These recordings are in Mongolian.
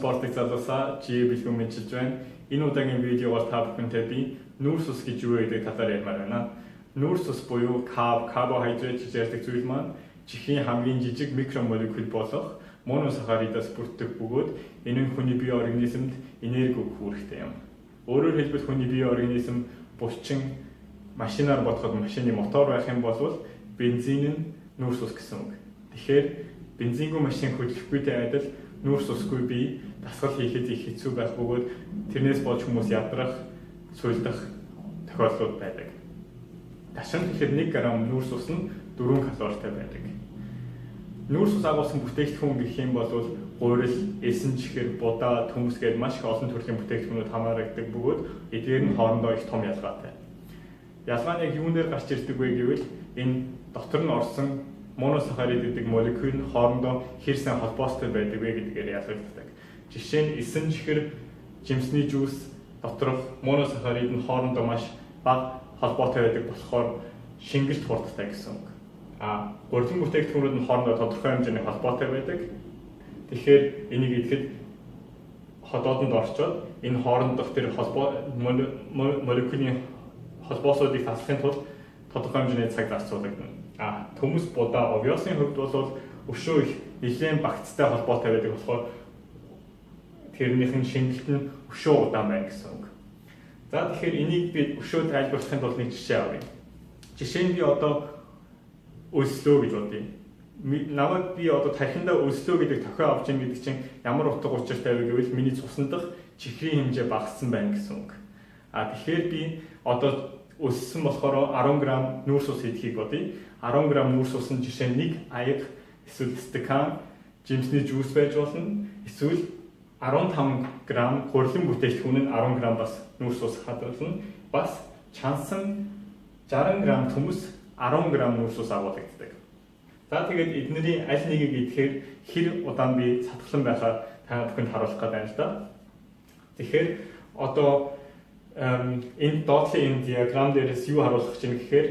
спортын залуусаа чи бэлгүүн мэдчилж байна. Энэ удаагийн видеогоор та бүхэнтэй би нүүрс ус гэж юу гэдэг талаар ярмаар байна. Нүүрс ус буюу карбохидрат гэж ярьдаг зүйл маань чихрийн хамгийн жижиг микромолекул болох моносахаридаас бүрддэг бөгөөд энэ нь хүний бие организмд энерги өгөх үүрэгтэй юм. Өөрөөр хэлбэл хүний бие организм булчин машинаар бодоход машины мотор байх юм бол бензин нь нүүрс ус гэсэн үг. Тэгэхээр бензингүй машин хөдлөхгүйтэй адил нүүрс усгүй бие дасгал хийхэд их хэцүү байх бөгөөд тэрнээс болж хүмүүс ядрах, суйлдах тохиолдлууд байдаг. Ташрамт гэхэд 1 г нүүрс ус нь 4 калоритой байдаг. Нүүрс ус агуулсан бүтээгдэхүүн гэх юм бол гурил, элсэн чихэр, будаа, төмс гээд маш их олон төрлийн бүтээгдэхүүнүүд хамаарагддаг бөгөөд эдгээр нь хоорондоо их том ялгаатай. Ялгаа нь яг юун дээр гарч ирдэг вэ гэвэл энэ дотор нь орсон моносахарид гэдэг молекул нь хоорондоо хэр сайн холбоостой байдаг вэ гэдгээр ялгагддаг. Жишээ нь элсэн чихэр, жимсний жуус доторх моносахарид нь хоорондоо маш бага холбоотой байдаг болохоор шингэлт хурдтай гэсэн үг. А гурилан бүтээгдэхүүнүүд нь хоорондоо тодорхой хэмжээний холбоотой байдаг. Тэгэхээр энийг идэхэд ходоодонд орчоод энэ хоорондох тэр холбоо молекулын холбоосуудыг таслахын тулд тодорхой хэмжээний цаг зарцуулагдана. А төмөс будаа овёосын хувьд бол өшөө их нэлээн багцтай холбоотой байдаг болохоор тэрнийх нь шингэлт нь өшөө удаан байна гэсэн үг. За тэгэхээр энийг би өшөө тайлбарлахын тулд нэг жишээ авъя. Жишээ нь би одоо өлслөө гэж бодъё. Намайг би одоо тархиндаа өлслөө гэдэг тохио авч ийн гэдэг чинь ямар утга учиртай вэ гэвэл миний цусан дах чихрийн хэмжээ багассан байна гэсэн үг. А тэгэхээр би одоо өссөн болохоор 10 г нүүрс ус идэхийг бодъё. 10 г нүүрс ус нь жишээ нь нэг аяг эсвэл стакан жимсний жуус байж болно. Эсвэл 15 г гурилан бүтээгдэхүүн нь 10 г бас нүүрс ус хадгална. Бас чансан 60 г төмөс 10 г нүүрс ус агуулдаг. За тэгээд эднэрийн аль нэгийг идэхээр хэр удаан би сатглан байхаар та бүхэнд харуулах гээд байна л да. Тэгэхээр одоо энэ доотлын энэ диаграм дээрээс юу харуулах гэж байна гэхээр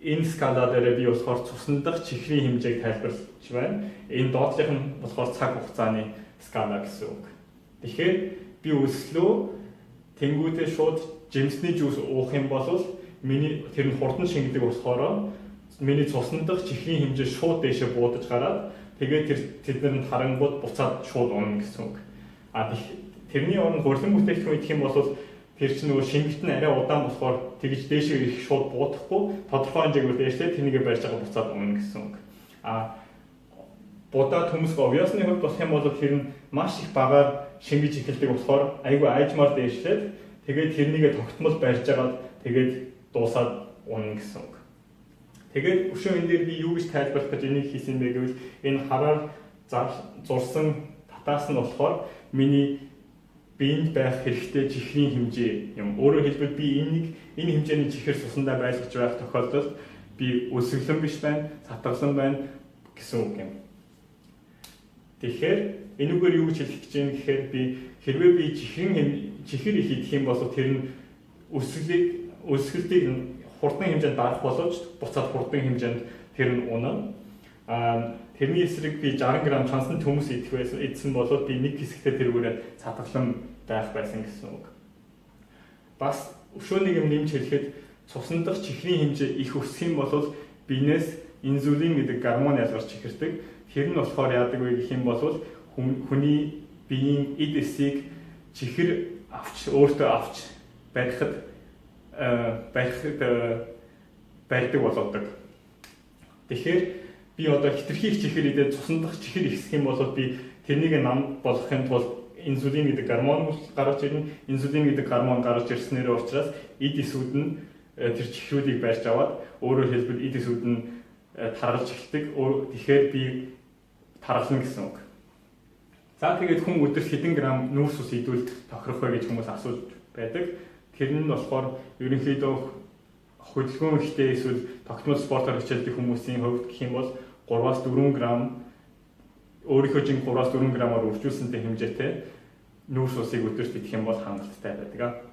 энэ скала дээр би болохоор цусан дах чихрийн хэмжээг тайлбарлаж байна. Энэ доотлих нь болохоор цаг хугацааны скала гэсэн үг. Тэгэхээр би өслөө тэнгуүдээ шууд жимсний жуус уух юм бол миний тэр нь хурдан шингэдэг болохоор миний цусан дах чихрийн хэмжээ шууд дээшээ буудаж гараад тэгээд тэр тэднэр нь харангууд буцаад шууд унана гэсэн үг. А тэрний оронд гурилан бүтээгдэхүүн идэх юм бол тэр чинь нөгөө шингэлт нь арай удаан болохоор тэгж дээшээ ирэх шууд буудахгүй тодорхой хэмжээгээр дээшлээ тэрнийгээ барьж байгаа буцаад унана гэсэн үг. А будаа төмөс овёосны хувьд болох юм бол тэр нь маш их багаар шингэж эхэлдэг болохоор айгүй айжмаар дээшлээд тэгээд тэрнийгээ тогтмол барьж агаад тэгээд дуусаад унана гэсэн үг. Тэгээд өшөө энэ дээр би юу гэж тайлбарлах гэж энийг хийсэн бэ гэвэл энэ хараар зурсан татаас нь болохоор миний биед байх хэрэгтэй чихрийн хэмжээ юм. Өөрөөр хэлбэл би энийг энэ хэмжээний чихэр сусандаа байлгаж байх тохиолдолд би өсөглөн биш байна, сатгалан байна гэсэн үг юм. Тэгэхээр энүүгээр юу гэж хэлэх гэж байна гэхээр би хэрвээ би чихэр их идэх юм бол тэр нь өсгөлтийг хурдан хэмжээнд дарах боловч буцаад хурдан хэмжээнд тэр нь унана. А тэрний эсрэг би 60 г чансан төмөс идэх байсан идсэн бол би нэг хэсэгтээ тэрүүгээр цатгалан байх байсан гэсэн үг. Бас өшөө нэг юм нэмж хэлэхэд цусан дах чихрийн хэмжээ их өсөх юм бол биенээс инсулин гэдэг гормон ялгарч ихэрдэг. Тэр нь болохоор яадаг вэ гэх юм бол хүний биеийн эд эсийг чихэр авч өөртөө авч барихад барьдаг болгодог. Тэгэхээр би одоо хитрхи их чихэр идээд цусан дах чихэр ихсэх юм бол би тэрнийг нам болгохын тулд инсулин гэдэг гормон гарч ирнэ. Инсулин гэдэг гормон гарч ирснээрээ учраас эд эсүүд нь тэр чихрүүдийг барьж аваад өөрөөр хэлбэл эд эсүүд нь таргалж эхэлдэг. Тэгэхээр би таргална гэсэн үг. За тэгээд хүн өдөрт хэдэн грамм нүүрс ус идвэл тохирох вэ гэж хүмүүс асууж байдаг. Тэр нь болохоор ерөнхийдөө хөдөлгөөн ихтэй эсвэл тогтмол спортоор хичээлдэг хүмүүсийн хувьд гэх юм бол 3-4 г өөрийнхөө жин 3-4 грамаар үржүүлсэнтэй хэмжээтэй нүүрс усыг өдөрт идэх юм бол хангалттай байдаг.